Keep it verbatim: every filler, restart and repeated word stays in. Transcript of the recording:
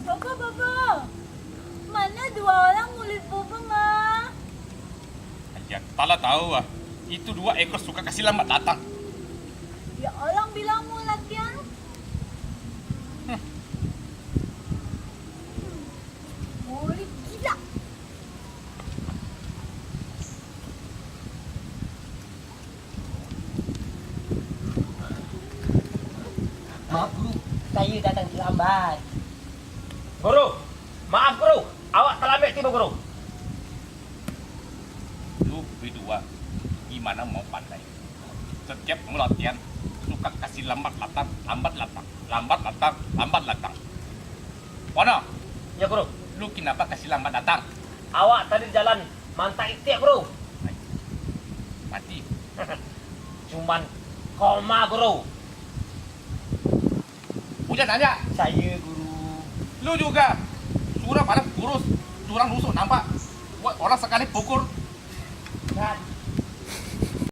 Papa, papa, mana dua orang murid papa, ma? Aja, talah tahu ah. Itu dua ekor suka kasih lambat datang. Ya, orang bilang mau latihan. Hmm. Murid gila. Maaf, Guru, saya datang terlambat. Guru, maaf, Guru, awak terlambat tiba, Guru. Lu berdua, gimana mau pandai? Setiap mau latihan, suka kasih lambat datang, lambat datang, lambat datang, lambat datang. Wana? Ya, Guru. Lu kenapa kasih lambat datang? Awak tadi jalan mantak itiak, Guru. Mati. Cuman koma, Guru. Ujan nanya. Saya, Guru. Lu juga. Surah panas kurus, jurang rusuk nampak. Buat orang sekali pukul. Kan.